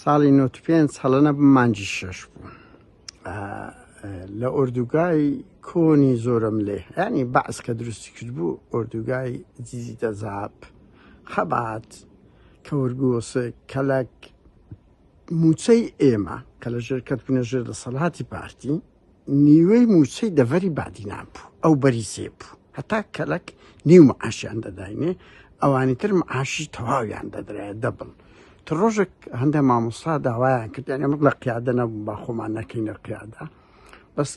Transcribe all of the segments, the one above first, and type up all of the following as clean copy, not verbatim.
ساڵی نۆت پێنج هەڵە نەبم مانگی شەش بوو لە ئۆردوگای کۆنی زۆرم لێ ینی بەعس کە دروستی کرد بوو ئۆردوگای جیزی دەزاب خەبات کەورگۆسک کەلەک موچەی ئێمە کە لە ژێر کەتبوونە ژێر دەسەڵاتی پارتی نیوەی موچەی دەڤەری بادینان بوو ئەو بەری سێ بوو هەتا کەلەک نیو معاشیان دەداینێ ئەوانی تر معاشی تەواویان دەدرایە دەبڵ تر ڕۆژێک هەندێک مامۆستا داوایان کرد یعنی ئەمە لە قیادە نەبوو با خۆمان نەکەینە قیادە بەس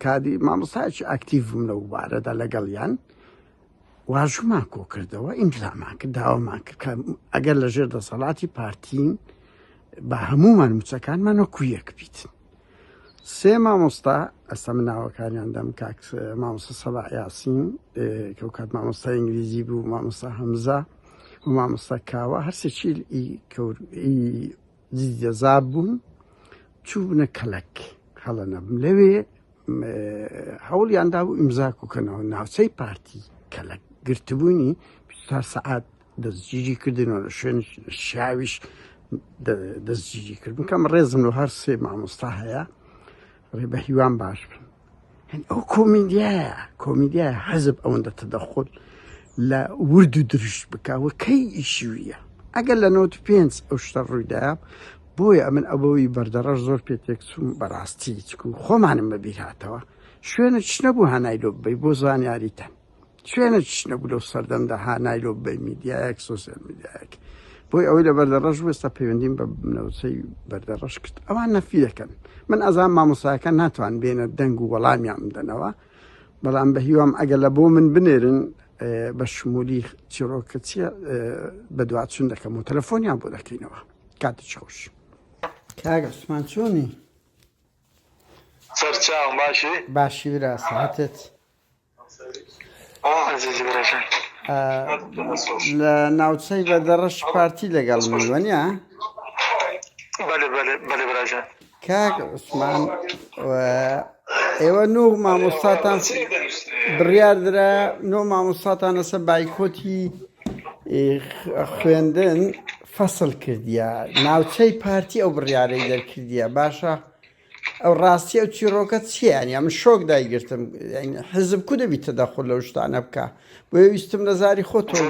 کادی مامۆستایەکی ئاکتیڤ بووم لەو بارەدا لەگەڵیان واژومان کۆکردەوە ئیمزامان کرد داوامان کرد کە ئەگەر لە ژێر دەسەڵاتی پارتین بە هەمومان موچەکانمان وەکو یەک بیت سێ مامۆستا ئەستا من ناوەکانیان دەم کاک مامۆستا سەبا یاسین کە کات مامۆستا ئینگلیزی بوو مامۆستا هەمزە و مامۆستا کاوە هەرسێکی جزاب بوون چوونە کەلەک هەڵە نەبم لەوێ هەوڵیان دابوو ئیمزا کوکەنەوە ناوچەی پارتی کەلەک گرتبوونی 24 سەعات دەستگیری کردن و لە شوێن شاویش دەستگیری کردن کەم ڕێزم لە هەر سێ مامۆستا هەیە ڕێ بە هیوان باش بن هەن ئەو کۆمیدیایە کۆمیدیای حەزب ئەوەندە تەدەخل لە ورد و درشت بکەوە کەی ئیشویە ئەگەر لە 95 ئەو شتە ڕوویدا بۆیە ئەمن ئەوەی بەردەڕەش زۆر پێ تێکچووم بەڕاستی چکو خۆمانم بەبیر هاتەوە شوێنە چ نەبوو هانای لۆ ببەی بۆ زانیاریتان شوێنە چ نەبوو لەو سەردەمدا هانای لۆ ببەی میدیایەک سۆسیال میدیایەک بۆی ئەوەی لە بەردەڕەش وێستا پەیوەندیم بە ناوچەی بەردەڕەش کرد ئەوان نەفی دەکەن من ئەزان مامۆساکە ناتوان بێنە دەنگ و وەڵامیان بدەنەوە بەڵام بە هیوام ئەگەر لە بۆ من بنێرن بە شمولی چیرۆکە چییە بەدواچون دەکەم و تەلەفۆنیان بۆ دەکەینەوە کاتت خۆش. کاک عوسمان چۆنی؟ سەرچاوم باشی؟ باشی برا سەعاتت؟ ئازیزی براجان لە ناوچەی بەردەڕەش پارتی لەگەڵ من وەنیە؟ بەلێ بەلێ بەلێ براجان کاک عوسمان ئێوە نۆ مامۆستاتان بڕیار درا نۆ مامۆستاتان لەسەر بایکۆتی خوێندن فەسڵ کردیە ناوچەی پارتی ئەو بڕیارەی دەرکردیە باشە ئەو ڕاستی ئەو چیرۆکە چییە یانی ئەمن شۆک دایگرتم حزب کو دەبی تەدەخول لەو شتانە بکە بۆیە ویستم لە زاری خۆتەوە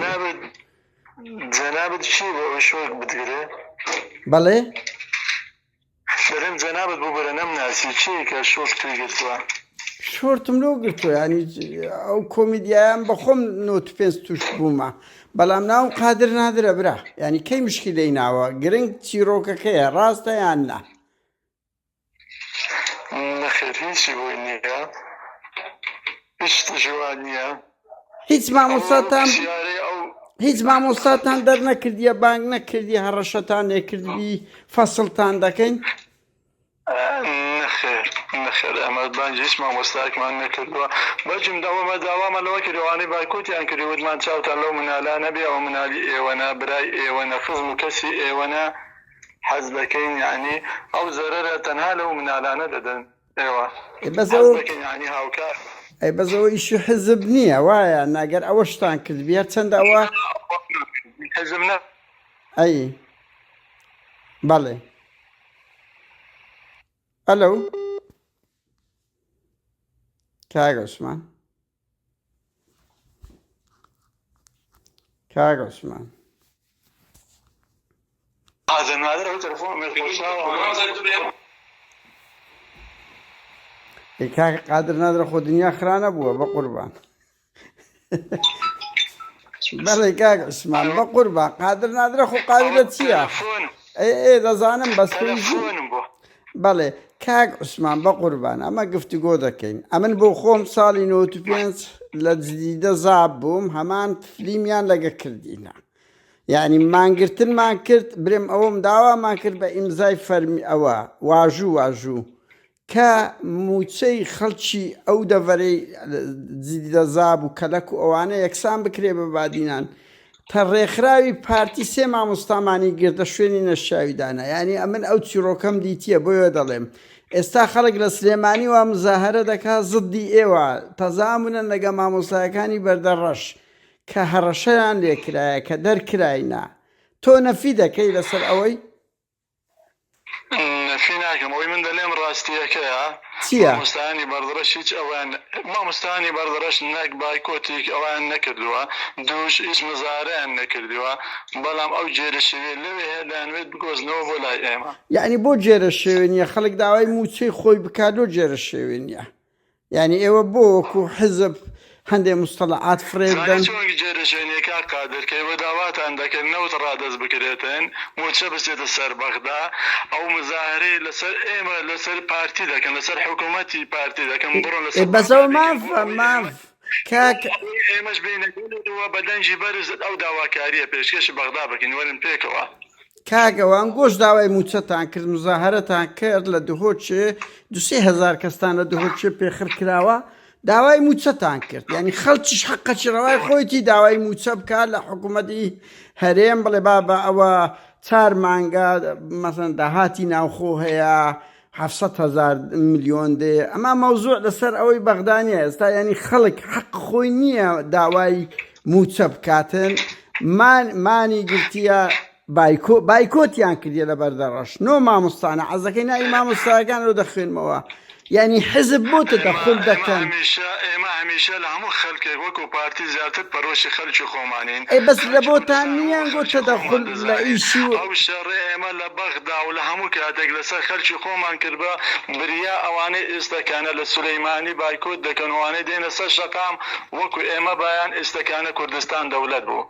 جەنابت چی بۆ شۆک بتگرێ بەڵێ دەرم جەنابت ببورە نەمناسی چی کە شۆک توی گرتووە شۆرتم لۆ گرتووە ینی ئەو کۆمیدیایان بە خۆم نۆت پێنج توش بوومە بەڵام ناوم قادر نادرە برا ینی کەی مشکلەی ناوە گرنگ چیرۆکەکەیە ڕاستە یان نا نەخێر هیچی بۆی نییە هیچ شتێکی وا نییە هیچ مامۆستاتان هیچ مامۆستاتان دەرنەکردیە بانگ نەکردی هەڕەشەتان لێکردبی فەسڵتان دەکەین نەخێر نەخێر ئەمە بانگی هیچ مامۆستایەکمان نەکردووە بەجم داوامە داوامە لەوە کرد ئەوانەی بایکۆتیان کرد وتمان چاوتان لەو منالانە بێ ئەوە منالی ئێوەنە برای ئێوەنە خزم و کەسی ئێوەنە حەز دەکەین یەعنی ئەو زەرەرە تەنها لەو منالانە دەدەن ئێوە بەس حەز ئەوە دەکەین یەعنی هاوکار ئەی بەس ئەوە ئیشی حزب نییە وایە ناگەر ئەوەشتان کردبی هەرچەندە ئەوە حزب نە ئەی بەڵێ ئەلو کاک عوسمان کاک عوسمان ئەی کاک قادر نادرە خۆ دنیا خرانە بووە بە قوربان بەڵێ کاک عوسمان بە قوربان قادر نادرە خۆ قابلە چییە ئێ ئێ دەزانم بەس بەڵێ کاک عوسمان بەقوربان ئەمە گفتوگۆ دەکەین ئەمن بۆ خۆم ساڵی 95 لە جدیدە زاب بووم هەمان فلیمیان لەگە کردینە یعنی مانگرتنمان کرد برێم ئەوەم داوامان کرد بە ئیمزای فەرمی ئەوە واژوو واژوو کە مووچەی خەڵکی ئەو دەڤەرەی جدیدەزاب و کەلەک و ئەوانە یەکسان بکرێ بە بادینان تە ڕێکخراوی پارتی سێ مامۆستامانی گرتە شوێنی نەشیاوی دانا یانی ئەمن ئەو چیڕۆکەم دیتیە بۆیە دەڵێم ئێستا خەڵک لە سلێمانی وا مزاهەرە دەکا زدی ئێوە تەزامونەن لەگە مامۆستایەکانی بەردەڕەش کە هەڕەشەیان لێکرایە کە دەرکراینە تۆ نەفی دەکەی لەسەر ئەوەی؟ نەفی ناکەم ئەوەی من دەلێم ڕاستیەکەیە چییە؟ مامۆستایانی بەردەڕەش هیچ ئەویان مامۆستایانی بەردەڕەش نەک بایکۆتیک ئەویان نەکردووە دووش هیچ مزارەیان نەکردووە بەڵام ئەو گێرەشێوێ لەوێ هەیە دەیانوێت بگۆزنەوە بۆ لای ئێمە. یەعنی بۆ گێرەشێوێ نییە خەڵک داوای مووچەی خۆی بکات لۆ گێرەشێوێ نییە؟ یانی ئێوە بۆ وەکو حزب هەندێ مستەڵەعات فڕێ زانی بدەن؟ چۆن گێرەشێنیە کاک قادر کە ئێوە داواتان دەکرد نەوت ڕادەست بکرێتن موچە بچێتە سەر بەغدا ئەو مزاهرەی لەسەر ئێمە لەسەر پارتی دەکەن لەسەر حکومەتی پارتی دەکەن بڕۆن ئێ لەسەر بەس بەغدا ئەوە بیکەن بۆ مافە ئەوەی ئێمە ماف کاک ئەوەی ئێمەش بێینە گەلەوە بە دەنگی بەرز ئەو داواکاریە پێشکەشی بەغدا بکەین وەرن پێکەوە. کاک ئەوان گۆش داوای موچەتان کرد مزاهەرەتان کرد لە دهۆکێ دوسێ هەزار کەستان لە دهۆکێ پێخر کراوە داوای موچەتان کرد یعنی خەڵکیش حەقەکی ڕەوای خۆیتی داوای موچە بکات لە حکوومەتی هەرێم بڵێ بابە ئەوە چار مانگە مەسەن داهاتی ناوخۆ هەیە 700 هزار ملیۆن دێ ئەما مەوزوع لەسەر ئەوەی بەغدا نییە ئێستا ینی خەڵک حەق خۆی نییە داوای موچە بکاتن مان مانی گرتیە بایکۆ بایکۆتیان کردیە لە بەردەڕەش نۆ مامۆستانە عەزەکەی ناوی مامۆستاکان لۆ دەخوێنمەوە یعنی حزب بۆ ئێمە تەدەخول ئێمە دەکەن هەمیشە ئێمە هەمیشە لە هەموو خەلکێک وەکو پارتی زیاتر پەرۆشی خەلکی خۆمانین ئەی بەس لە خەلکی بۆتان کوردستان هەموو نییە گۆ خەلکی خۆمان تەدەخول لە دەزانین ئیشی و ئەو شەڕەی ئێمە لە بەغدا و لە هەموو کاتێک لەسەر خەلکی خۆمان کردبا بریا ئەوانەی ئێستەکانە لە سولەیمانی بایکۆت دەکەن و ئەوانەی دێنە سەر شەقام وەکو ئێمە بایان ئێستەکانە کوردستان دەولەت بوو.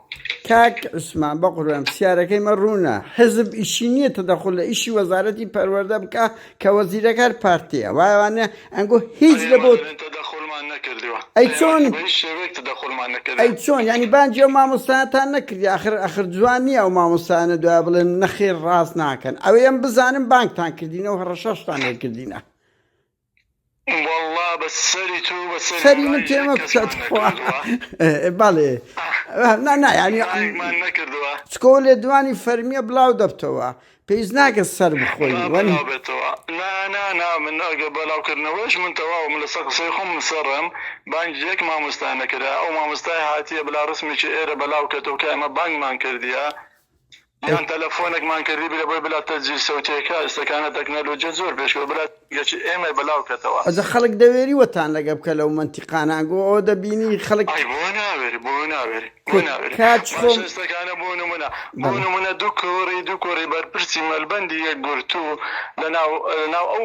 کاک عوسمان بەقوربان پرسیارەکەی مە ڕوونە حزب ئیشی نییە تەدەخول لە ئیشی وەزارەتی پەروەردە بکا کە وەزیرەکە هەر پارتیە وایە وانە ئەنگۆ هیچ لە ئێمە بۆ دەلێن تەدەخولمان نەکردوە ئەی ئێمە چۆن بە هیچ شێوەیەک تەدەخولمان ئەی نەکردوە. چۆن یعنی بانگی ئەو مامۆستایانتان نەکردی ئاخر ئەخر جوان نییە ئەو مامۆستایانە دوای بڵێن نەخێر ڕاست ناکەن ئەوەی ئەم بزانم بانگتان کردینە و هەڕەشەشتان لێ کردینە. وەڵا بە سەری تو بە سەری سەری من مای تێ یەک مەکوتە کەسمان تخوا نەکردوە. بەڵێ نا نا یعنی مایەکمان نەکردوە. چکۆ لێدوانی فەرمیە بڵاو دەبتەوە پێویست ناکە سەر بخۆی با وەن بەلاو بێتەوە نا نا نا من ئەگە بەلاوکردنەوەش من تەواو من لەسەر قسەی خۆم مسڕم بانگی یەک مامۆستا نەکرا ئەو مامۆستای هاتیە بلا ڕسمێکی ئێرە بەلاو کەتەوە کە ئێمە بانگمان کردیە یان تەلەفۆنێکمان کردی بلە بۆی بلا تەسجیل سەوتیەکە ئێستەکانە تەکنەلۆجیە زۆر پێشکەوت بلا گەچی ئێمەی بەلاو کەتەوە. ئەجە خەڵک دەوێری وەتان لەگە بکە لەو مەنتیقانە ئەگۆ ئەوە دەبینی خەڵک ئەی بۆ ناوێری بۆ ناوێری بۆ کە ناوێری کاچ باشە خۆم ئێستەکانە بۆ نمونە بۆ بەڵێ نمونە دوو کوڕی دوو کوڕی بەرپرسی مەلبەندی یەکگرتوو لە ناو لە ناو ئەو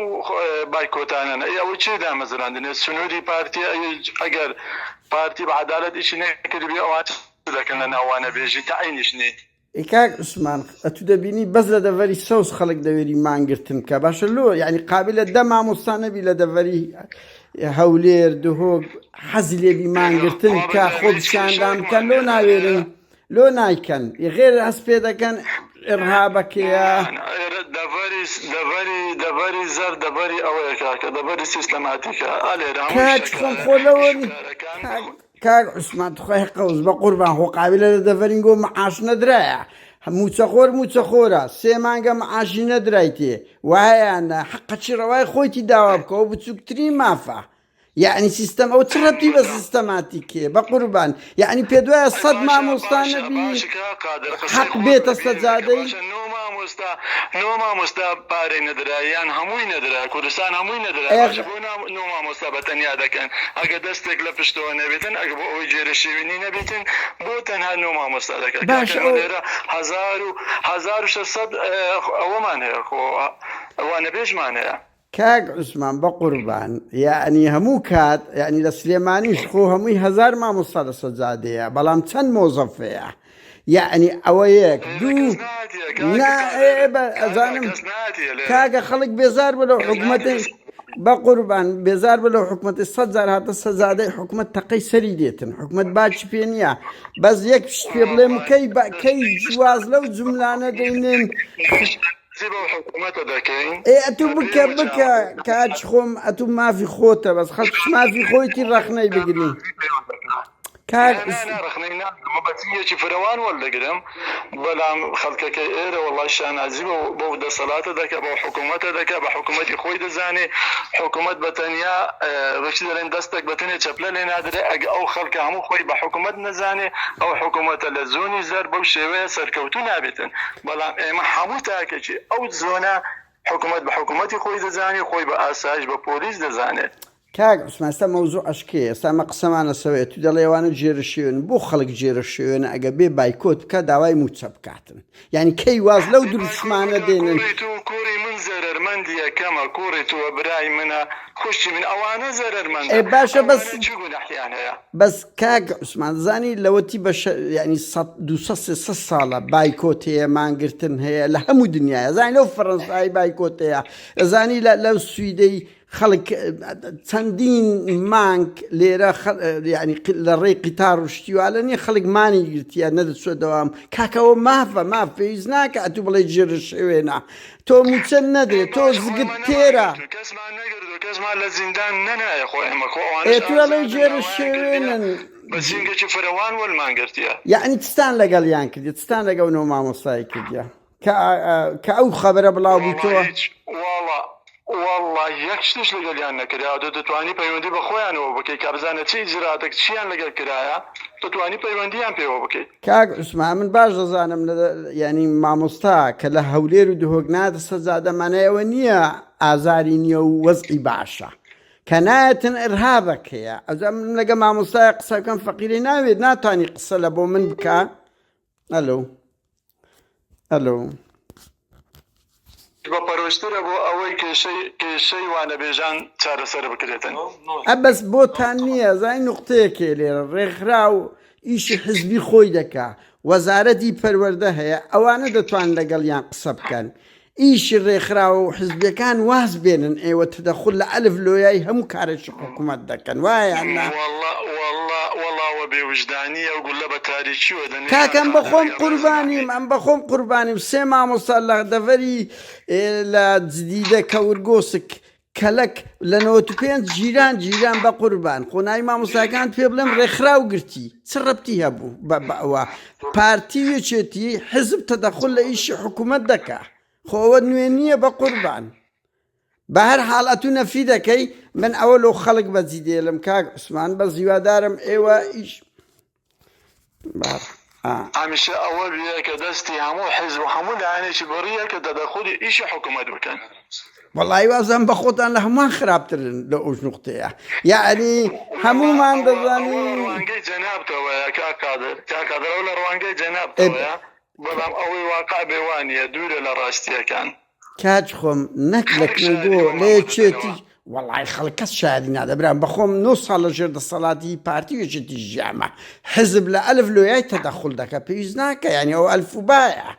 بایکۆتانەن ئەی ئەوە کێ دامەزراندنێ سنووری پارتی ئەگەر پارتی بە عەدالەت ئیشی نەکردبێ ئەوان چ دەکەن لە ناو وانەبێژی تەعینیش نین. ئەی کاک عوسمان ئەتو دەبینی بەس لە دەڤەری سەوز خەڵک دەوێری مانگرتن بکا باشە لۆ یعنی قابلە دە مامۆستا نەبی لە دەڤەری هەولێر دهۆک حەزی لێبی مانگرتن بکا خۆ پیشاندان بکە لۆ ناوێرن لۆ نایکەن غێر هەست پێ دەکەن ئێرهابەکەیە دەڤەری دەڤەری دەڤەری زەر دەڤەری ئەوەیە کاکە دەڤەری سیستەماتیکە ئەلێرە هەموو کاک خۆم خۆ لەوە شکارەکان کاک عوسمان توخوای قەوس بەقوربان خۆ قابیلە لە دەڤەرینگۆ معاش نەدرایە موچەخۆر موچەخۆرە سێ مانگە معاشی نەدرایتێ وایە نا حەقەکی ڕەوای خۆیتی داوا بکەوە بچووکترین مافە یعنی سیستەم ئەو چ ڕەبتی بە سیستەماتیکێ بە قوربان یعنی پێ دوایە سەد مامۆستا نەبی حەق بێتە سەجادەی مامۆستا نۆ مامۆستا پارەی نەدرا یان هەمووی نەدرا کوردستان هەمووی نەدرا باشە بۆ نۆ مامۆستا بە تەنیا دەکەن ئەگە دەستێک لە پشتەوە نەبێتن ئەگە بۆ ئەوەی گێرە شێوینی نەبێتن بۆ تەنها نۆ مامۆستا دەکەن باشە کاکە لێرە 1600 ئەوەمان هەیە خۆ وانەبێژمان هەیە. کاک عوسمان بەقوربان یەعنی هەموو کات یەعنی لە سلێمانیش خۆ هەمووی هەزار مامۆستا لە سەجادەیە بەڵام چەند مۆزەفەیە یەعنی ئەوە یەک دوو نا ئەزانم کاکە خەڵک بێزار بە لەو حکومەتەی بەقوربان بێزار بە لەو حکومەتی سەد جار هاتە سەجادەی حکومەت تەقەی سەری دێتن حکومەت باکی پێ نییە بەس یەک شت پێ بڵێم کەی کەی جواز لەو جملانە دەینن چی بەو حکومەتە دەکەین؟ ئێ ئەتوو بکە بکە کاچ خۆم ئەتوو مافی خۆتە بەس خەڵکیش مافی خۆیتی ڕەخنەی بگری کاک نا نا ڕەخنەی ناگرم بە چیەکی فرەوان وەردەگرم بەڵام خەڵکەکەی ئێرە وەڵای شانازی بەو دەسەڵاتە دەکە بەو حکوومەتە دەکە بە حکوومەتی خۆی دەزانێ حکوومەت بە تەنیا بەچی دەڵێن دەستێک بە تەنێ چەپلە لێ نادرێ ئەگە ئەو خەڵکە هەموو خۆی بە حکوومەت نەزانێ ئەو حکوومەتە لە زۆنی زەر بەو شێوەیە سەرکەوتوو نابێتن بەڵام ئێمە هەموو تاکێکی ئەو زۆنە. حکومەت بە حکومەتی خۆی دەزانێ، خۆی بە ئاسایش بە پۆلیس دەزانێ. کاک عوسمان ئێستا مەوزوع ئەشکێ ئێستا ئەمە قسەمان لەسەوەیە تو دەڵێ ئەوانە جێرەشێوێنن بۆ خەڵک جێرەشێوێنە ئەگە بێ بایکۆت بکا داوای موچە بکاتن یانی کەی واز لەو بایکۆت دروشمانە بکا دێنن. کوڕی تو کوڕی من زەرەرمەند یەکەمە کوڕی تو برای منە خوشکی من ئەوانە زەرەرمەندە ئێ باشە بەس ئەوانە چ گوناحیان هەیە. بەس کاک عوسمان دەزانی لەوەتی بە شە یانی سەد دووسەد سێسەد ساڵە بایکۆت هەیە مانگرتن هەیە لە هەموو دنیاە زانی لەو فەرەنسایی بایکۆت هەیە ئەزانی لە لەو سویدەی خەڵک چەندین مانگ لێرە یعنی لە ڕێی قیتار و شتیوالە نیە خەڵک مانی گرتیە نەدەچوە دەوام کاکەوە مافە ماف پێویست ناکە ئەتوو بڵێ ژێرە شوێنە تۆ موچە نەدرێ ئێ تۆ باش خۆ زگت ئێمە تێرە نەمانگرتوو کەسمان نەگرتوو کەسمان لە زیندان نەنایە خۆ ئێمە خۆ ئێ ئەوانەش تو ئەڵێی ئازادن ژێرە داوایان کردیە شوێنن بە سینگێکی فرەوان وەلمان گرتیە. یعنی چتان لەگەڵیان کردیە چتان لەگەڵ نۆ مامۆستای کردیە کە کە ئەو خەبەرە بڵاو وەڵا بوویتەوە. هیچ وەڵا وەڵا یەک شتیش لەگەلیان نەکرا تۆ دەتوانی پەیوەندی بە خۆیانەوە بکەی کا بزانە چ ئیجراتەک چیان لەگەل کرایە دەتوانی پەیوەندیان پێوە بکەی. کاک عوسمان من باش دەزانم لە یانی مامۆستا کە لە هەولێر و دهۆک نایەتە سەر جادە مانای ئەوە نییە ئازاری نییە و وەزعی باشە کە نایەتن ئرهابەک هەیە ئەجا من لەگە مامۆستای قسە بکەم فەقیری ناوێت ناتوانی قسە لە بۆ من بکە ئەلو ئەلو. بە پەرۆشترە بۆ ئەوەی کێشەی کێشەی وانەبێژان چارەسەر بکرێتن. ئە بەس بۆتان نییە زای نوقتەیەک هەیە لێرە ڕێکخراو ئیشی حزبی خۆی دەکا وەزارەتی پەروەردە هەیە ئەوانە دەتوان لەگەڵیان قسە بکەن ئیشی ڕێکخراوە و حزبیەکان واز بێنن ئێوە تدخل لە ئەلف لۆیای هەموو کارێکی حکومەت دەکەن وایە یان نا؟ وەڵا وەڵا وەڵا وە بێ وژدانیە و گوللە بە تاریکیوە دەنێ کاکە کاک ئەم قادر بەخۆم ئەگەر ڕێزم قوربانیم نەبی. ئەم بەخۆم قوربانیم سێ مامۆستا لە دەڤەری لە جدیدە کەورگۆسک کەلەک لە 95 جیران جیران بە قوربان خۆ ناوی مامۆستاکانت پێ بڵێم ڕێکخراو گرتی چ ڕەبتی هەبوو بە بە ئەوە پارتی و یەکێتی حزب تەدەخول لە ئیشی حکوومەت دەکا خۆ ئەوە نوێ نییە بە قوربان بە هەر حاڵ ئەتوو نەفی دەکەی من ئەوە لۆ خەڵک بەجی دێلم کاک عوسمان بەس هیوادارم ئێوە ئیش هەمیشە ئەوە بیە کە دەستی هەموو حیزب و هەموو لایەنێکی بڕیە کە تەدەخولی ئیشی حکومەت بکەن. وەڵایی وازم بە خۆتان لە هەمووان خراپترن لە ئەو نوقتەیە یەعنی هەموومان ئەوە لە دەزانین. ڕوانگەی جەنابتەوەیە کاک قادر، کاک قادر ئەوە لە ڕوانگەی جەنابتەوەیە، بەڵام ئەوەی واقع بێ وانیە، دوورە لە ڕاستیەکان. کاک خۆم نەک لە خەڵک کنگۆ شایەدی لە بۆمان یەکێتی دەدەنەوە. وەڵای خەڵک کەس شایەدی نادا برام بەخۆم نۆ ساڵ لە ژێر دەسەڵاتی پارتی و یەکێتی ژیامە حزب لە ئەلف لۆیای تەدەخول دەکا پێویست ناکە یانی ئەو ئەلف و بایە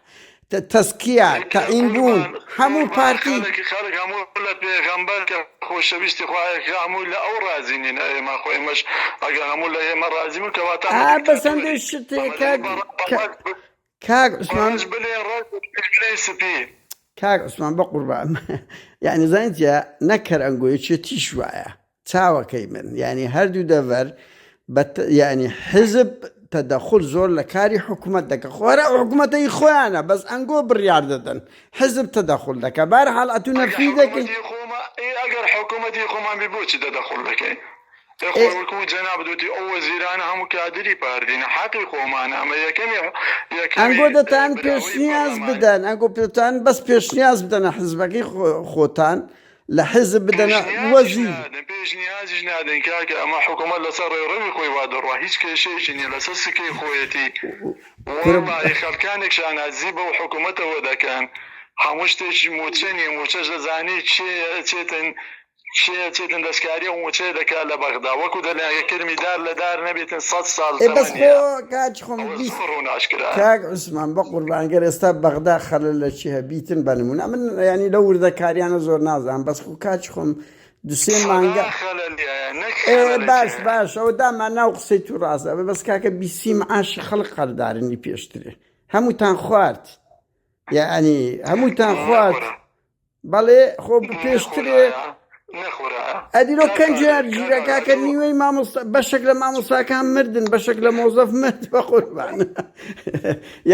تەزکیە یەکێ تەعین بوون قوربان هەموو قوربان پارتی خەڵک خەڵک هەموو لە پێغەمبەر کە خۆشەویستی خوایە کە هەموو لە ئەو ڕازی نین ئێمە خۆ ئێمەش ئەگەر هەموو لە ئێمە ڕازی بوون کەواتە ئەمە ئا بەس هەندێک دیکتاتۆرین شت هەیە ئەمە کاک دەبێ بە کە ڕەش کاک بە عوسمان ڕەش بلێن ڕەش بلێن سپی. کاک عوسمان بەقوربان یانی زانی چیە نەک هەر ئەنگۆ یەکێتیش وایە چاوەکەی من یانی هەردوو دەڤەر بە یانی حزب تەدەخول زۆر لە کاری حکوومەت دەکە خۆرە ئەو حکوومەتەی خۆیانە بەس ئەنگۆ بڕیار دەدەن حزب تەدەخول دەکە بار حاڵ ئەتوو ئەگەر نەفی دەکەی حکوومەتی خۆمە ئێ ئەگەر حکوومەتی خۆمان بی بۆچی تەدەخول دەکەین ئێ ئێ خۆ وەکوو جەنابت وتی ئەو وەزیرانە هەموو کادری پارتینە حەقی خۆمانە ئەمە یەکەمی یەکەمی ئەنگۆ دەتان براوەی پێشنیاز پەڕلەمانی بدەن ئەنگۆ پێتان بەس پێشنیاز بدەنە حزبەکەی خۆتان لە حزب بدەنە پێشنیازیش وەزیر. نادەن پێشنیازیش نادەین کاکە ئەمە حکوومەت لەسەر ڕێڕەوی خۆی وا دەڕوا هیچ کێشەیەکی نییە لەسەر سکەی خۆیەتی کورە وەڵڵاهی خەڵکانێک شانازی بەو حکوومەتەوە دەکەن هەموو شتێکی مووچە نییە مووچەش دەزانی کێ چێتن کێ چێتن دەستکاری ئەو مووچەیە دەکات لە بەغدا وەکو دەلێن ئەگەر کرمی دار لە دار نەبێتن سەد ساڵ ئێ بەس خۆ تەمەنیە کاک خۆم ئەوە 20 زۆر ڕوون ئاشکرایە. کاک عوسمان بەقوربان گەر ئێستا بەغدا خەلەل لە چی هەبیتن بە نمونە من یانی لەو وردەکاریانە زۆر نازانم بەس خۆ کاک خۆم دوسێ مانگە سەدان خەلەلی هەیە نەک ئێ خەلەلێکی باش هەیە. باش ئەوە دامان ناو قسەی تو ڕاستە ئەبێ بەس کاکە بیسی معاشی خەڵک قەردارنی پێشترێ هەمووتان خوارد یعنی هەمووتان خوارد نەخورا بەڵێ خۆ پێشترێ نەخورایە ئەدی لۆ کاک کەنجیار قادر کاک ژیرە قادر کاکە تۆ نیوەی مامۆستا بەشێک لە مامۆستاکان مردن بەشێک لە مۆزەف مرد بە قوربان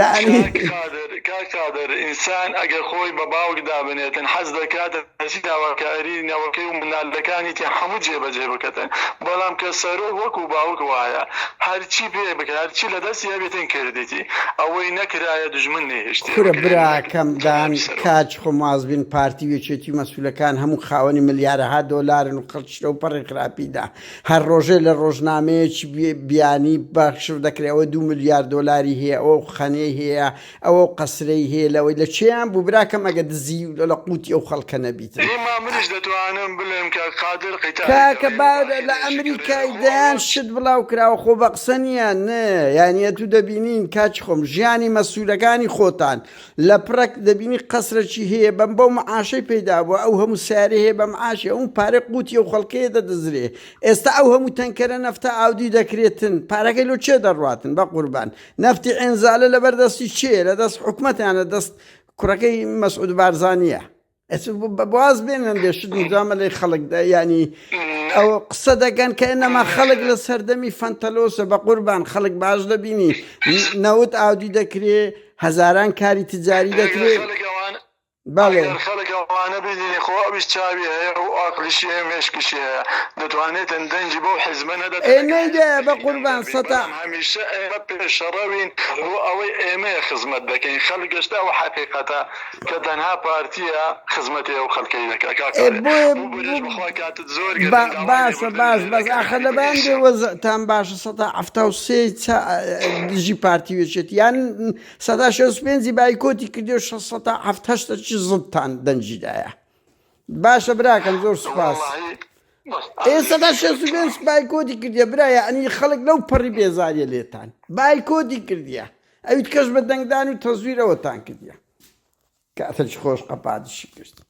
یعنی کاک قادر کاک قادر ئینسان ئەگەر خۆی بە باوک دابنێتن حەز دەکات هەرچی داواکاری نەوەکەی و منالەکانیتی هەموو جێبەجێ بکەتن بەڵام کە سەرۆک وەکو باوک وایە هەرچی پێ بکە هەرچی لە دەستی هەبێتن کردیتی ئەوەی نەکرایە دوژمن نەیهێشتیە کورە بکرێ نەک براکەم دان جەنابی سەرۆک. کاج خۆم وازبین پارتی و یەکێتی و مەسولەکان هەموو خاوەنی ملیارەها دۆلارن و خەڵکیش لەو پەڕی خراپیدا هەر ڕۆژێ لە ڕۆژنامەیەکی بیانی بەخشف دەکرێ ئەوە دوو ملیار دۆلاری هەیە ئەوە خەنەی هەیە ئەوە قەسرەی هەیە لەوەی لە چێیان بوو براکەم ئەگە دزی لە قوتی ئەو خەڵکە نەبیتن. ئیما منیش دەتوانم بلێم کە قادر قیتاری کاکە کڕی با و لە باخی لێشی کڕی ئەمریکای خۆ دەیان ئەوە شت بڵاو کراوە خۆ بە قسە نییە نە یانی ئەتوو دەبینین کاکی خۆم ژیانی مەسولەکانی خۆتان لە پڕەک دەبینی قەسرەکی هەیە بەم بەو معاشەی پەیدا بووە ئەو هەموو سیارەی هەیە بە معاشی ئەو پارەی قوتی ئەو خەڵکەیە دەدزرێ ئێستا ئەو هەموو تەنکەرە نەفتە ئاودی دەکرێتن پارەکەی لۆ کێ دەڕواتن بە قوربان نەفتی عێنزالە لەبەر دەستی کێیە لە دەست حکومەت یان لە دەست کوڕەکەی مەسعود بارزانیە واز بێنن لێ شت مجامە لەی خەڵک ینی ئەو قسە دەکەن کە نەما خەڵک لە سەردەمی فەنتەلۆسە بە قوربان خەڵک باش دەبینی نەوت ئاودی دەکرێ هەزاران کاری تجاری دەکرێ بەڵێ. ئەگەر خەڵک ئەوانە بینینی خۆ ئەویش چاوی هەیە و ئاقلیشی هەیە و مێشکیشی هەیە دەتوانێتن دەنگی بەو حیزبە نەدەتن ئێ ئەگەر نەیدایە حیزبێکی بە قوربان دەنگدەر بی سەتا. بەڵام هەمیشە ئێمە پێشەڕەوین بۆ ئەوەی ئێمەیە خزمەت دەکەین خەڵک گەشتە ئەو حەقیقەتە کە تەنها پارتیە خزمەتی ئەو خەڵکەی دەکا کاک ئێ قادر بۆیە ببورەش بەخوا کاتت زۆر با گرتم داوای باشە لێبوردنت باش لێ بەس دەکەم ئاخر یانی لەبان بێ بەئیشەوە. وەزعتان باشە سەتا 73 چا دژی پارتی و یەکێتی یان سەدا شێست و پێنجی بایکۆتی کردی و شەست سەدا حەفت هەشتە چی زدتان دەنگی دایە باشە براکەم زۆر سوپاس وەڵاهی ئێ سەدا 65 بایکۆتی کردیە برا یعنی خەڵک لەو پەڕی بێزاریە لێتان بایکۆتی کردیە ئەویت کەش بە دەنگدان و تەزویرەوەتان کردیە کاتێکی خۆش قەپاتشی کرد.